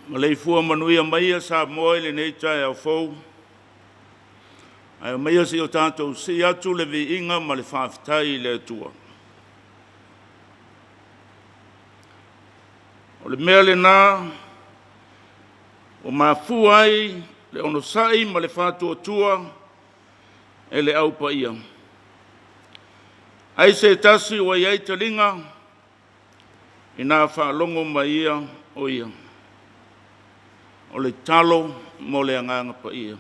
Maleifua manuia maia Samoa i lenei taeao fou, ae aumaia se i o tatou sii atu le viiga ma le faafetai i le Atua. O le mea lena ua mafua ai le onosai ma le faatuatua e le Au Paia. Ai se tasi ua i ai taliga ina faalogo mai ia o ia. O le talo mo le Agaga Paia.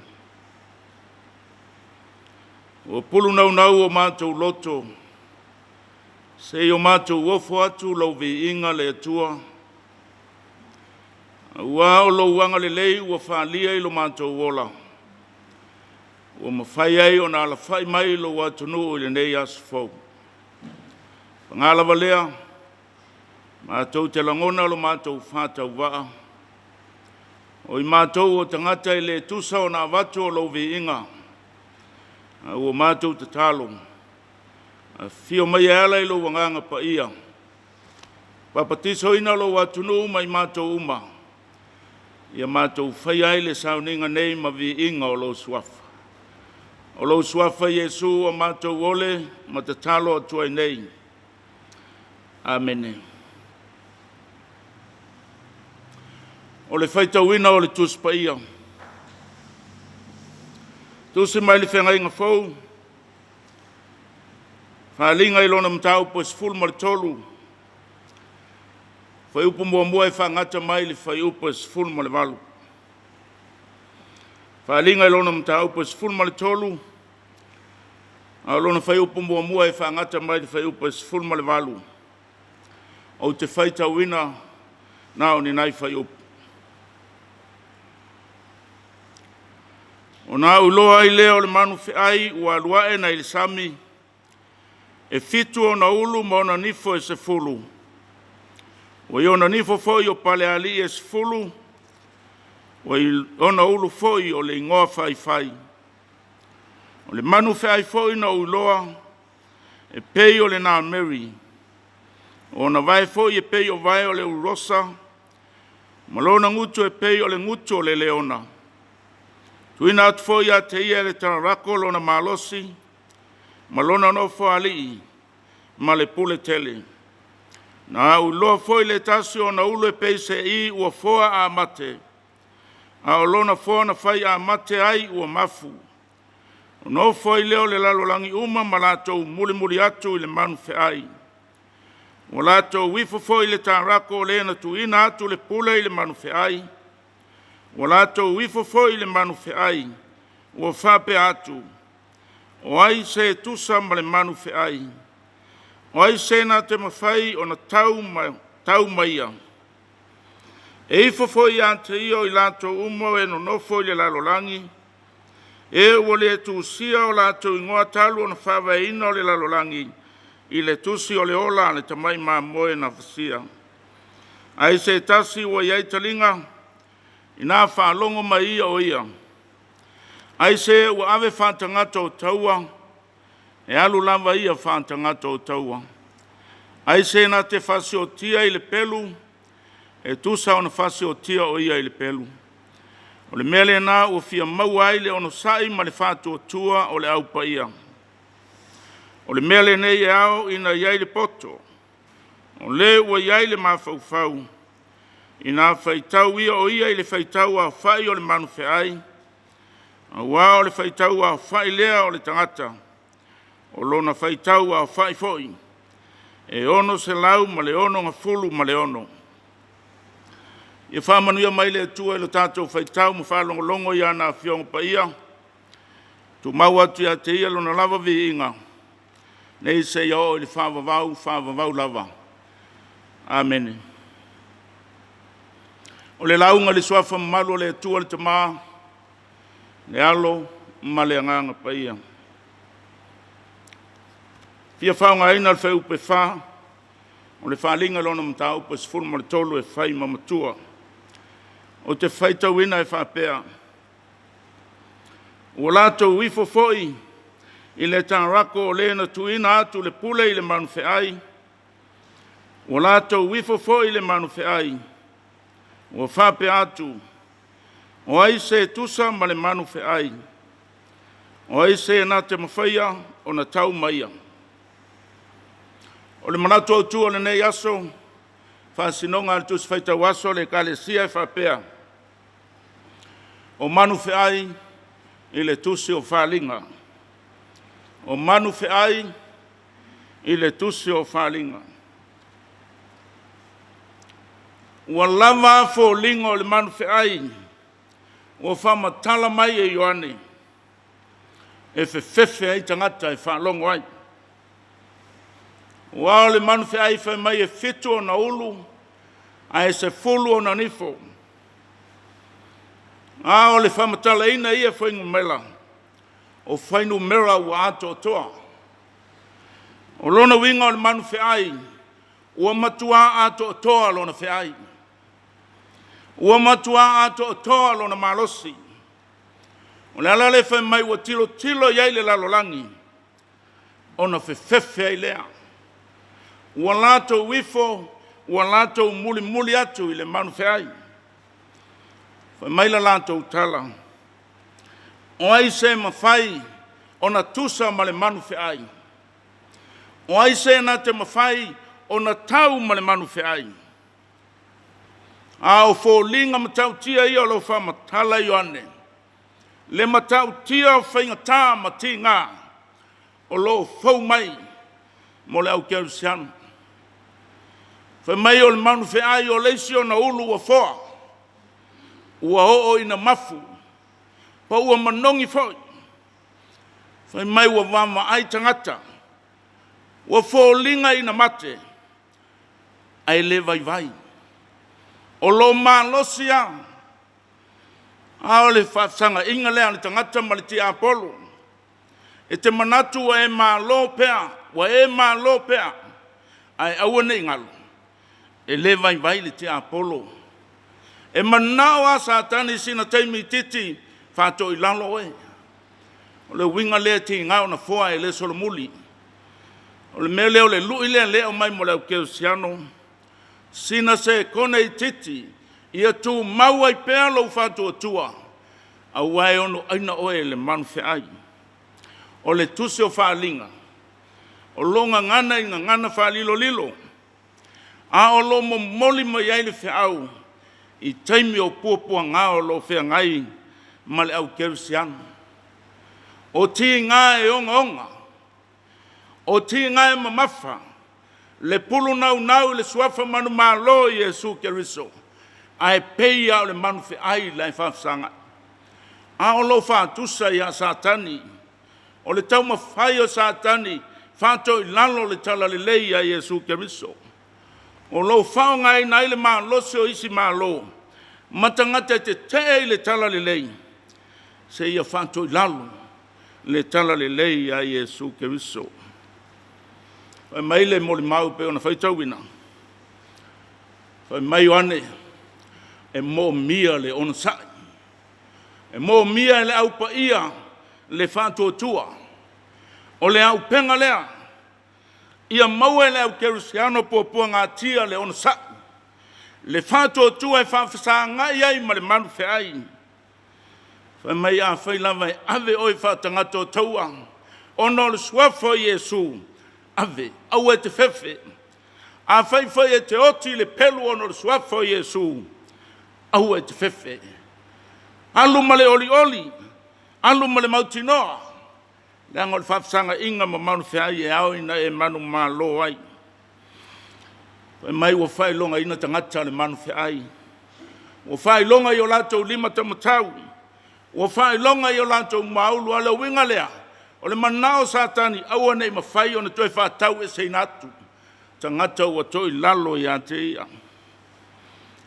Ua pulu naunau o matou loto se i o matou ofo atu lou viiga le Atua, aua o lou agalelei ua faaalia i lo matou ola, ua mafai ai ona alafai mai lou atunuu i lenei aso fou. Paga lava lea, matou te lagona lo matou faatauvaa, o i matou o tagata e le tusa ona avatu o lou viiga, a ua matou tatalo, afio mai e ala i lou Agaga Paia, papatisoina lou atunuu ma i matou uma, ia matou faia ai le sauniga nei ma viiga o lou suafa. O lou suafa Iesu ua matou ole ma tatalo atu ai nei. Amene. O le faitauina o le Tusi Paia. Tusi mai le Feagaiga Fou, faaaliga i lona mataupu e 13, fuaiupu muamua e faagata mai le fuaiupu e 18. Faaaliga i lona mataupu e 13, a o lona fuaiupu muamua e faagata mai le fuaiupu e 18. Ou te faitauina na o ni nai fuaiupu. Ona ou iloa ai lea o le manu feai ua alu ae nai le sami, e 7 ona ulu ma ona nifo e 10. Ua i ona nifo foi o palealii e 10, ua i ona ulu foi o le igoa faifai. O le manu feai foi na ou iloa e pei o le nameri, o ona vae foi e pei o vae o le ululosa, ma lona gutu e pei o le gutu o le leona. Tuuina atu foi ia te ia e le tararako lona malosi ma lona nofoalii ma le pule tele. Na ou iloa foi le tasi o ona ulu e pei se i ua foa a mate, a o lona foa na fai a mate ai ua mafu. Ona ofo ai lea o le lalolagi uma ma latou mulimuli atu i le manu feai. Ua latou ifo foi i le tarako o le na tuuina atu le pule i le manu feai. Ua latou ifo foi i le manu feai, ua faapea atu, o ai se e tusa ma le manu feai? O ai se na te mafai ona tau ma tau ma ia? E ifo foi ia te ia o i latou uma e nonofo i le lalolagi, e ua le tusia o latou igoa talu ona faavaeina o le lalolagi i le tusi o le ola a le tamai mamoe na fasia. Ai se tasi ua i ai taliga ina faalogo mai ia o ia? Ai se ua ave faatagata o taua? E alu lava ia faatagata o taua. Ai se na te fasiotia i le pelu? E tusa ona fasiotia o ia i le pelu. O le mea lena ua fia maua ai le onosai ma le faatuatua o le Au Paia. O le mea lenei e ao ina i ai le poto, o le ua i ai le mafaufau, ina faitau ia o ia i le faitau aofai o le manu feai, aua o le faitau aofai lea o le tagata, o lona faitau aofai foi e 666. Ia faamanuia mai le Atua i lo tatou faitau ma faalogologo i ana Afioga Paia, tumau atu ia te Ia lona lava viiga, nei seia oo i le faavavau, faavavau lava. Amene. O le lauga i le suafa mamalu o le Atua le Tama, le Alo ma le Agaga Paia. Fia faaaogaina le fuaiupu 4 o le Faaaliga i lona mataupu e 13 e fai ma matua. Ou te faitauina e faapea: Ua latou ifo foi i le taarako o le na tuuina atu le pule i le manufeai, ua latou ifo foi i le manufeai, ua faapea atu, o ai se tusa ma le manufeai? O ai se na te mafaia ona tau ma ia? O le manatu autu o lenei aso, faasinoga a le Tusi Faitau Aso a le Ekalesia e faapea, o manufeai i le Tusi o Faaaliga. O manufeai i le Tusi o Faaaliga. Ua lava foliga o le manufeai ua faamatala mai e Ioane e fefefe ai tagata e faalogo ai. Aua o le manufeai fai mai e 7 ona ulu ae 10 ona nifo. A o le faamatalaina e ia fuainumera, o fuainumera ua atoatoa. O lona uiga o le manufeai ua matua atoatoa lona feai, ua matua atoatoa lona malosi. O le ala lea fai mai ua tilotilo i ai le lalolagi ona fefefe ai lea. Ua latou ifo ua latou mulimuli atu i le manufeai. Fai mai le latou tala, o ai se mafai ona tusa ma le manufeai? O ai se na te mafai ona tau ma le manufeai? A o foliga matautia ia o lo o faamatala e Ioane, le matautia o faigata ma tiga o lo o fou mai mo le au kerisiano. Fai mai o le manufeai o le isi ona ulu ua foa, ua oo ina mafu, pa ua manogi foi. Fai mai ua vaavaai tagata ua foliga ina mate ae le vaivai, o lo o malosi lava. A o le faafesagaiga lea a le tagata ma le tiapolo, e te manatu ua e malo pea, ua e malo pea, ae aua ne i galo, e le vaivai le tiapolo. E manao lava Satani i sina taimi itiiti faatoilalo oe. O le uiga lea e tiga ona foa e le solomuli. O le mea lea o le lui lea e aumai mo le au kerisiano, sina sekone itiiti ia tumau ai pea lou faatuatua, aua e ono aina oe e le manufeai. O le tusi o Faaaliga, o lo o gagana i gagana faalilolilo, a o lo o momoli mai ai le feau i taimi o puapuaga o lo o feagai ma le au kerisiano. O tiga e ogaoga, o tiga e mamafa, le pulu naunau i le suafa manumalo o Iesu Keriso, ae pei lava o le manufeai la e faafesagai. A o lo o faatusa ia Satani, o le taumafai o Satani faatoilalo le talalelei a Iesu Keriso. O lo o faaaogaina ai le malosi o isi malo ma tagata e tetee i le talalelei seia faatoilalo le talalelei a Iesu Keriso. Fai mai le molimau pei ona faitauina, fai mai Ioane, e moomia le onosai, e moomia e le Au Paia le faatuatua. O le auupega lea, ia maua e le au kerisiano puapuagatia le onosai, le faatuatua e faafesagai ai ma le manufeai. Fai mai afai lava e ave oe faatagata o taua ona o le suafa o Iesu, ave, aua e te fefe. Afai foi e te oti i le pelu ona o le suafa o Iesu, aua e te fefe. Alu ma le olioli, alu ma le mautinoa, leaga o le faafesagaiga ma manufeai e ao ina e manumalo ai. Fai mai ua faailogaina tagata le manufeai, ua faailoga i o latou lima taumatau, ua faailoga i o latou maulu. A o le uiga lea, o le manao o Satani, aua ne i mafai ona toe faataueseina atu tagata ua toilalo ia te ia.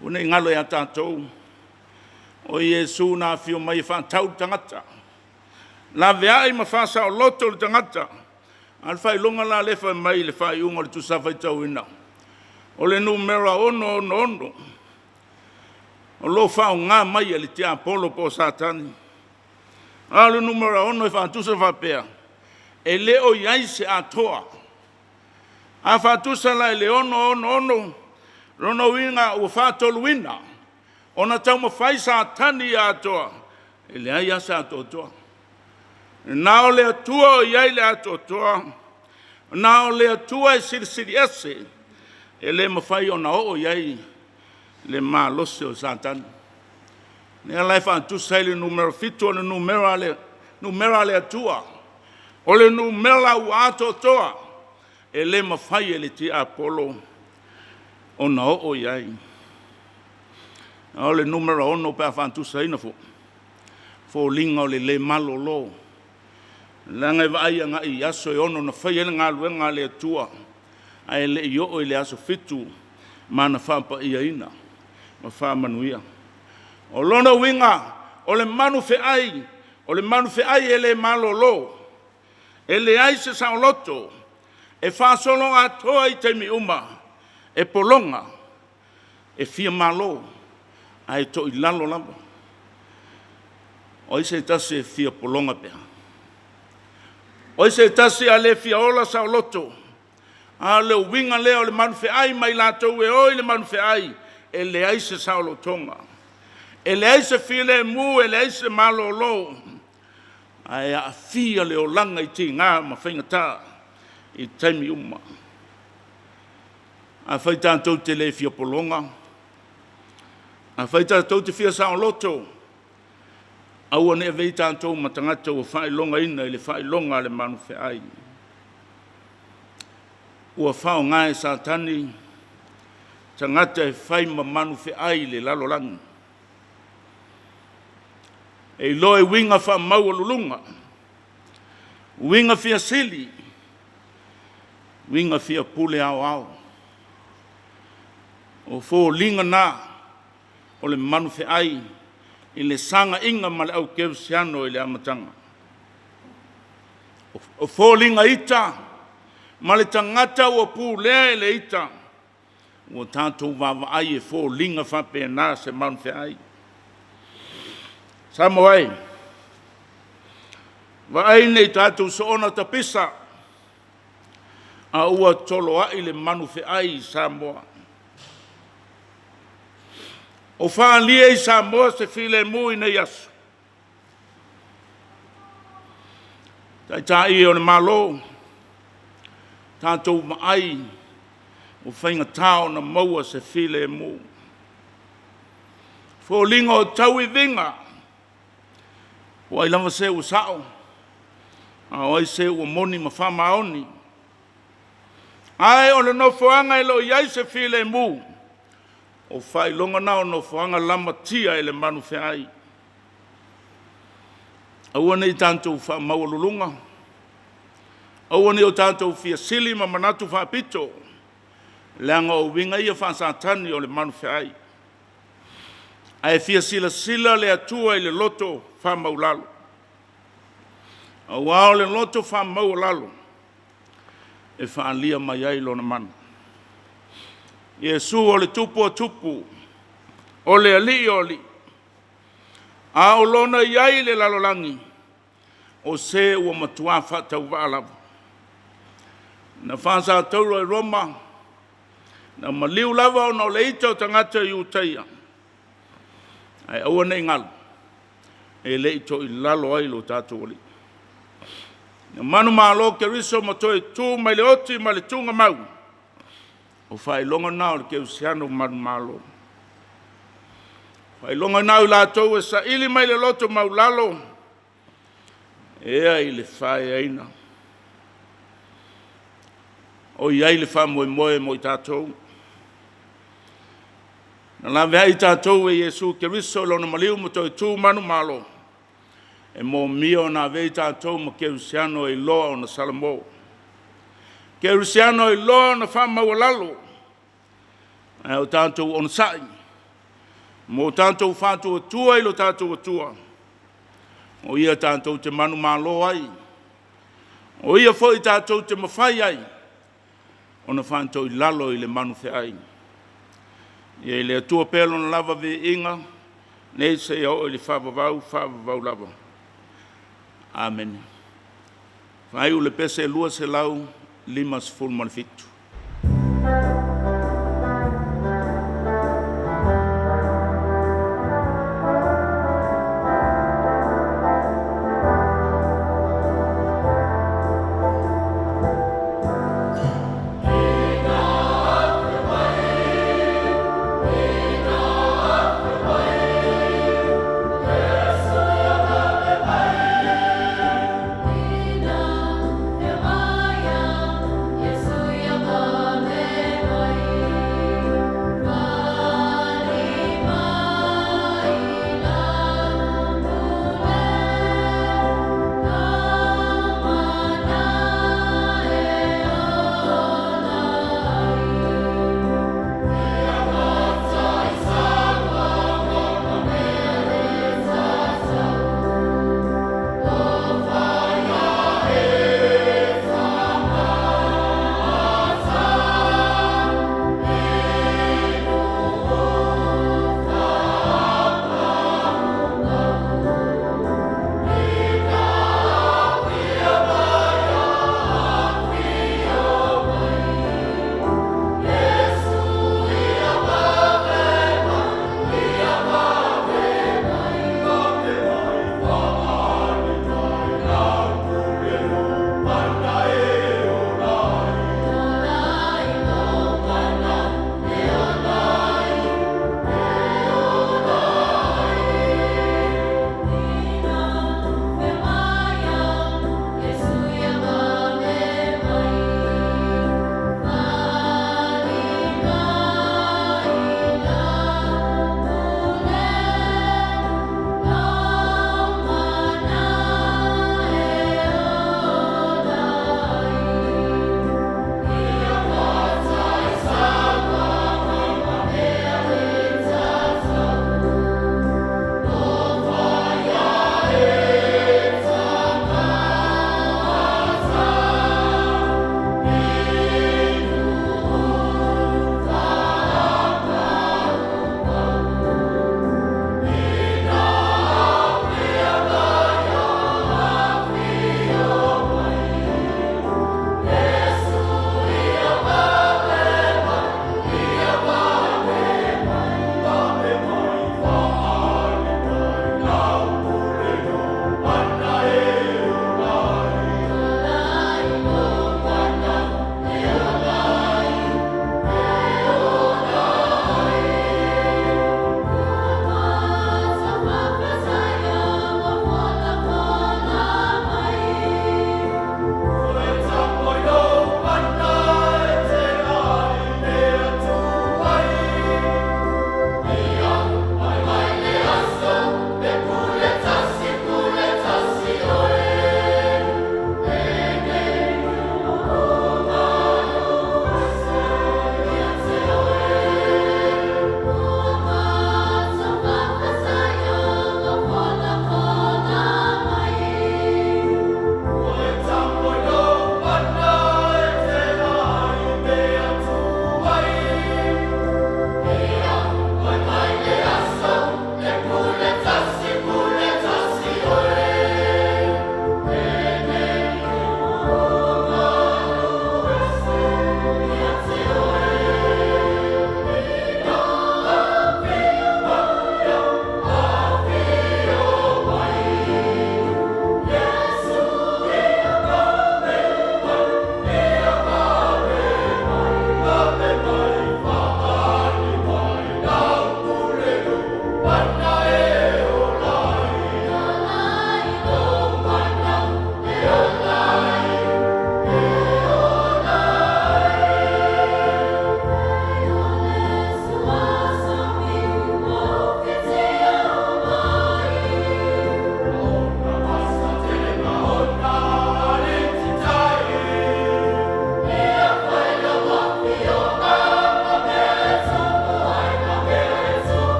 Ua ne i galo ia tatou, o Iesu na afio mai e faatau le tagata, laveai ma faasaoloto le tagata. A o le faailoga la lea e fai mai i le faaiuga o le Tusa Faitauina, o le numera 666 o lo o faaaoga mai e le tiapolo po o Satani. A o le numera 6 e faatusa faapea, e le o i ai se atoa. A faatusa la i le 666, lona uiga ua faatoluina ona taumafai Satani ia atoa, e leai lava se atoatoa. Na o le Atua o i ai le atoatoa, na o le Atua e silisili ese, e le mafai ona oo i ai le malosi o Satani. O lea la e faatusa ai le numera 7 o le numera a le Atua, o le numera ua atoatoa, e le mafai e le tiapolo ona oo i ai. A o le numera 6 pe a faatusaina foi, foliga o le le malolo, leaga e vaai agai i aso e 6 na fai ai le galuega a le Atua, ae le i oo i le aso 7 ma na faapaiaina ma faamanuia. O lona uiga, o le manu feai, o le manu feai e le malolo, e leai se saoloto, e faasoloatoa i taimi uma, e pologa, e fia malo, ae toilalo lava. O ai se tasi e fia pologa pea? O ai se tasi a le fia ola saoloto? A o le uiga lea o le manu feai ma i latou e o i le manu feai, e leai se saolotoga, e leai se filemu, e leai se malolo, ae aafia le olaga i tiga ma faigata i taimi uma. Afai tatou te le fia pologa, afai tatou te fia saoloto, aua ne i avea i tatou ma tagata ua faailogaina i le faailoga a le manu feai. Ua faaaoga e Satani tagata e fai ma manu feai i le lalolagi. E iloa i uiga faamaualuluga, uiga fia sili, uiga fia pule aoao. O foliga na o le manu feai i le sagaiga ma le aukerisiano i le amataga. O foliga ita ma le tagata ua pulea e le ita, ua tatou vaavaai e foliga faapena se manu feai. Samoa e, vaai nei tatou soona tapisa, a ua toloai le manu feai i Samoa. O faaalia i Samoa se filemu i nei aso. Taitai e o le Malo, tatou vaai ua faigata ona maua se filemu. Foliga o tauiviga, po o ai lava se ua sao, a o ai se ua moni ma faamaoni. Ae o le nofoaga e le o i ai se filemu, o faailoga na o nofoaga lamatia e le manu feai. Aua ne i tatou faamaualuluga, aua ne i o tatou fia sili ma manatu faapito, leaga o uiga ia faa-Satani o le manu feai. Ae fia silasila le Atua i le loto faamaualalo, aua o le loto faamaualalo e faaalia mai ai lona mana. Iesu o le Tupu o tupu, o le Alii o alii, a o lona i ai i le lalolagi, o se ua matua faatauvaa lava. Na faasatauro e Roma, na maliu lava ona o le ita o tagata Iutaia, ae aua ne i galo, e le i toilalo ai lo tatou Alii. Na manumalo Keriso ma toe tu mai le oti ma le tugamau, o faailoga na o le kerisiano manumalo. Faailoga na o i latou e saili mai le loto maualalo e ea i le faaeaina. O i ai le faamoemoe mo i tatou. Na laveai i tatou e Iesu Keriso i lona maliu ma toe tu manumalo, e moomia ona avea i tatou ma kerisiano e iloa ona salamo, kerisiano e iloa ona faamaualalo, ae o tatou onosai. Ma o tatou faatuatua i lo tatou Atua, o Ia tatou te manumalo ai, o Ia foi tatou te mafai ai ona faatoilalo i le manufeai. Ia i le Atua pea lona lava viiga, nei seia oo i le faavavau, faavavau lava. Amene. Faaiu le pese 257.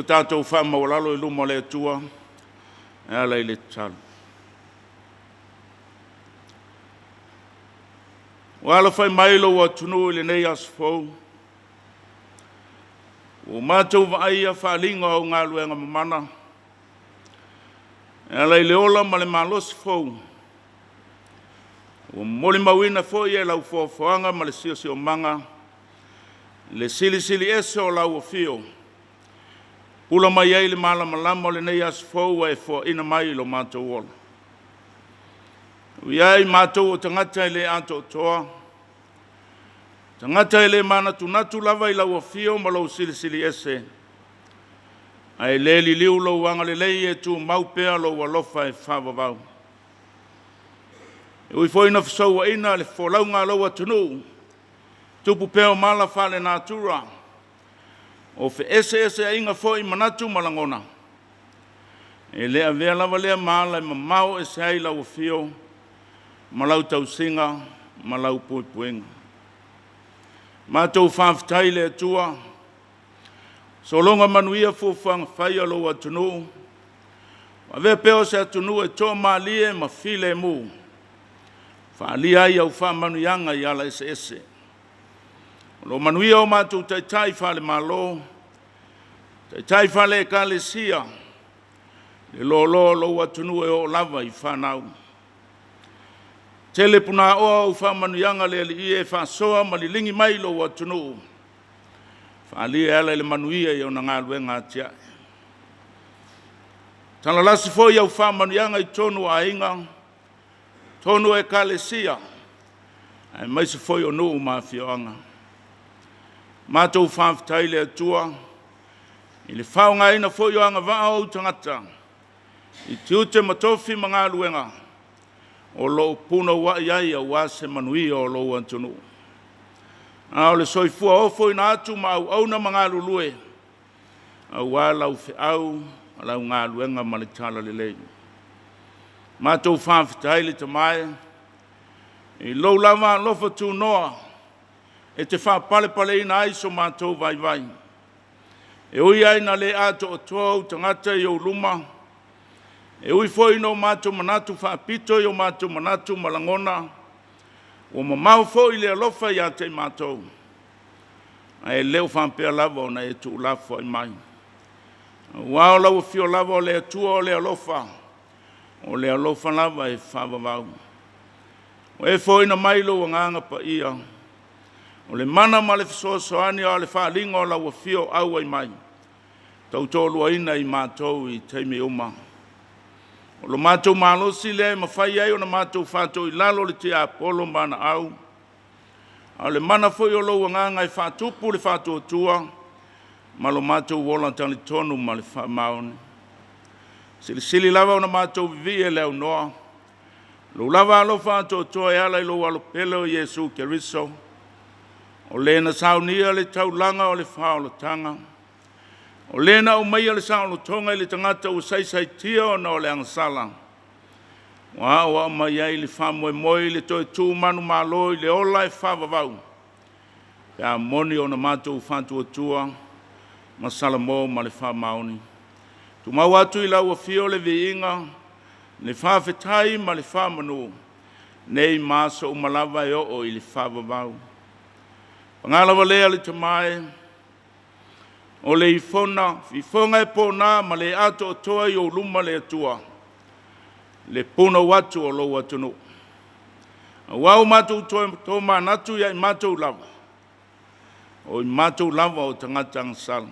o tatou faamaualalo i luma o le Atua e ala i le tatalo. Ua alafai mai lou atunuu i lenei aso fou, ua matou vaaia faaaliga o au galuega mamana e ala i le ola ma le malosi fou, ua molimauina foi e lau foafoaga ma le siosiomaga le silisili ese o lau afio, pula mai ai le malamalama o lenei aso fou ua e foaina mai i lo matou ola. E ui lava i matou o tagata e le atoatoa, tagata e le manatunatu lava i lau afio ma lou Silisili Ese, ae le liliu lou agalelei e tumau pea lou alofa e faavavau. E ui foi ina fesouaina le folauga a lou atunuu, tupu pea o mala faalenatura, o feeseeseaiga foi manatu ma lagona, e le avea lava lea ma ala e mamao ese ai lau afio ma lau tausiga ma lau puipuiga. Matou faafetai i le Atua, sologa manuia fuafuaga fai a lou atunuu, avea pea o se atunuu e toamalie ma filemu, faaalia ai au faamanuiaga i ala eseese. O lo o manuia o matou taitai faale-Malo, taitai faale-Ekalesia, le loaloa o lou atunuu e oo lava i fanau. Tele punaoa o au faamanuiaga le Alii e faasoa ma liligi mai i lou atunuu, faaalia e ala i le manuia i ona galuega atiae. Talalasi foi au faamanuiaga i totonu o aiga, totonu o ekalesia, aemaise foi o nuu ma afioaga. Matou faafetai i le Atua i le faaaogaina foi o agavaa o ou tagata i tiute ma tofi ma galuega o lo o punouai ai aua se manuia o lou atunuu. A o le soifua ofoina atu ma auauna ma galulue aua lau feau ma lau galuega ma le talalelei. Matou faafetai le Tama e i lou lava alofa tunoa e te faapalepaleina ai so matou vaivai. E ui lava ina le atoatoa ou tagata i ou luma, e ui foi ina o matou manatu faapito i o matou manatu ma lagona, ua mamao foi le alofa ia te i matou, ae le o faapea lava ona e tuulafoai mai. Aua o lau afio lava o le Atua o le alofa, o le alofa lava e faavavau. Ua e foaiina mai lou Agaga Paia, o le mana ma le fesoasoani a o le faaaliga o lau afio auai mai, tautoaluaina i matou i taimi uma. O lo matou malosi lea e mafai ai ona matou faatoilalo le tiapolo ma ana au, a o le mana foi o lou Agaga e faatupu le faatuatua ma lo matou ola talitonu ma le faamaoni. Silisili lava ona matou vivii e le aunoa lou lava alofa atoatoa e ala i lou Alo pele o Iesu Keriso, o le na saunia le taulaga o le faaolataga, o le na aumaia le saolotoga i le tagata ua saisaitia ona o le agasala, ua aoao mai ai le faamoemoe i le toe tu manumalo i le ola e faavavau, pe a moni ona matou faatuatua ma salamo ma le faamaoni. Tumau atu i lau afio le viiga, le faafetai ma le faamanu, nei ma aso uma lava e oo i le faavavau. Paga lava lea le Tama e, o le ifoga e pona ma le atoatoa i ou luma le Atua, le punou atu o lou atunuu. Aua ua matou toe tomanatu ia i matou lava, o i matou lava o tagata agasala.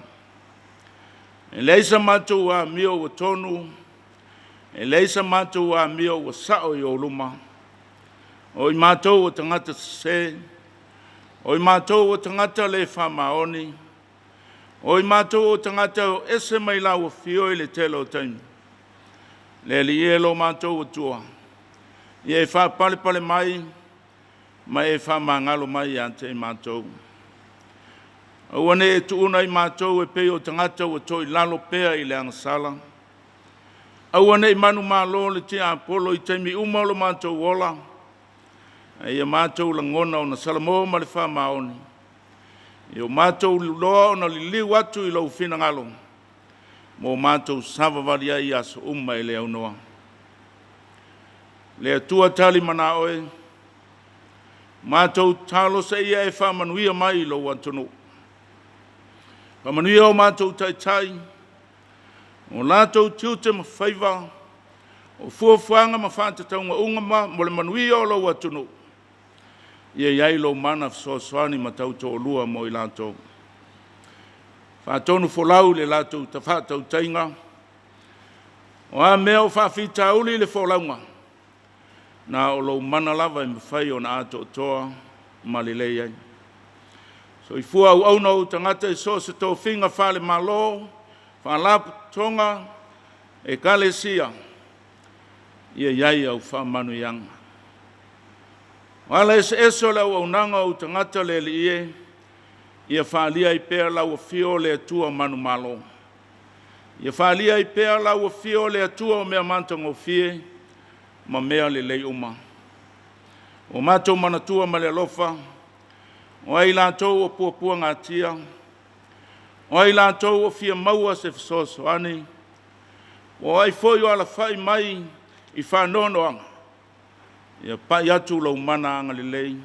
E leai sa matou amio ua tonu, e leai sa matou amio ua sao i ou luma. O i matou o tagata sese, o i matou o tagata le faamaoni, o i matou o tagata e o ese mai lau afio i le tele o taimi. Le Alii e lo matou Atua, ia e faapalepale mai ma e faamagalo mai ia te i matou. Aua ne i e tuuna i matou e pei o tagata ua toilalo pea i le agasala. Aua ne i manumalo le tiapolo i taimi uma o lo matou ola, a ia matou lagona ona salamo ma le faamaoni, ia o matou iloa ona liliu atu i lou finagalo. mo matou savavali ai i aso uma e le aunoa. Le Atua tali manao e, matou tatalo seia e faamanuia mai i lou atunuu. Faamanuia o matou taitai, o latou tiute ma faiva, o fuafuaga ma faatatauga uma mo le manuia o lou atunuu. Ia i ai lou mana fesoasoani ma tautoalua mo i latou. Faatonu folau i le latou faatautaiga, o a mea o faafitauli i le folauga, na o lou mana lava e mafai ona atoatoa ma lelei ai. Soifua auauna ou tagata i so o se tofiga faale-Malo, faalapotopotoga, ekalesia, ia i ai au faamanuiaga. O ala eseese o le auaunaga a ou tagata le Alii e, ia faaalia ai pea lau afio le Atua manumalo. Ia faaalia ai pea lau afio le Atua o mea matagofie ma mea lelei uma. Ua matou manatua ma le alofa, o ai latou o puapuagatia, o ai latou o fia maua se fesoasoani, o ai foi o alafai mai i faanoanoaga, ia pai atu lou mana agalelei,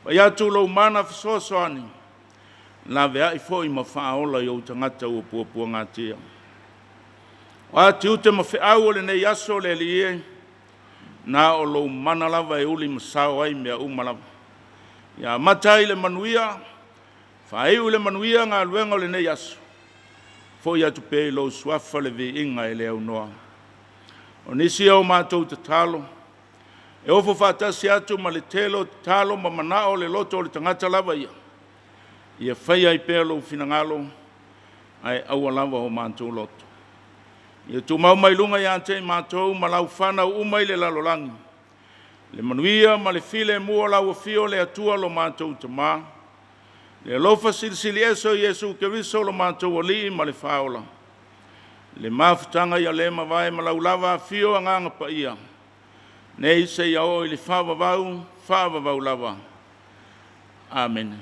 pai atu lou mana fesoasoani, laveai foi ma faaola i ou tagata ua puapuagatia. O a tiute ma feau o lenei aso le Alii e, na o lou mana lava e uli ma sao ai mea uma lava. Ia amata ai le manuia, faaiu i le manuia galuega o lenei aso, foi atu pea i lou suafa le viiga e le aunoa. O nisi o matou tatalo, e ofo faatasi atu ma le tele o tatalo ma manao o le loto o le tagata lava ia, ia faia ai pea lou finagalo, ae aua lava o matou loto. Ia tumau mai luga ia te i matou ma lau fanau uma i le lalolagi, le manuia ma le filemu o lau afio le Atua lo matou Tama, le alofa silisili ese o Iesu Keriso lo matou Alii ma le Faaola, le mafutaga ia le mavae ma lau lava afio Agaga Paia, nei seia oo i le faavavau, faavavau lava. Amene.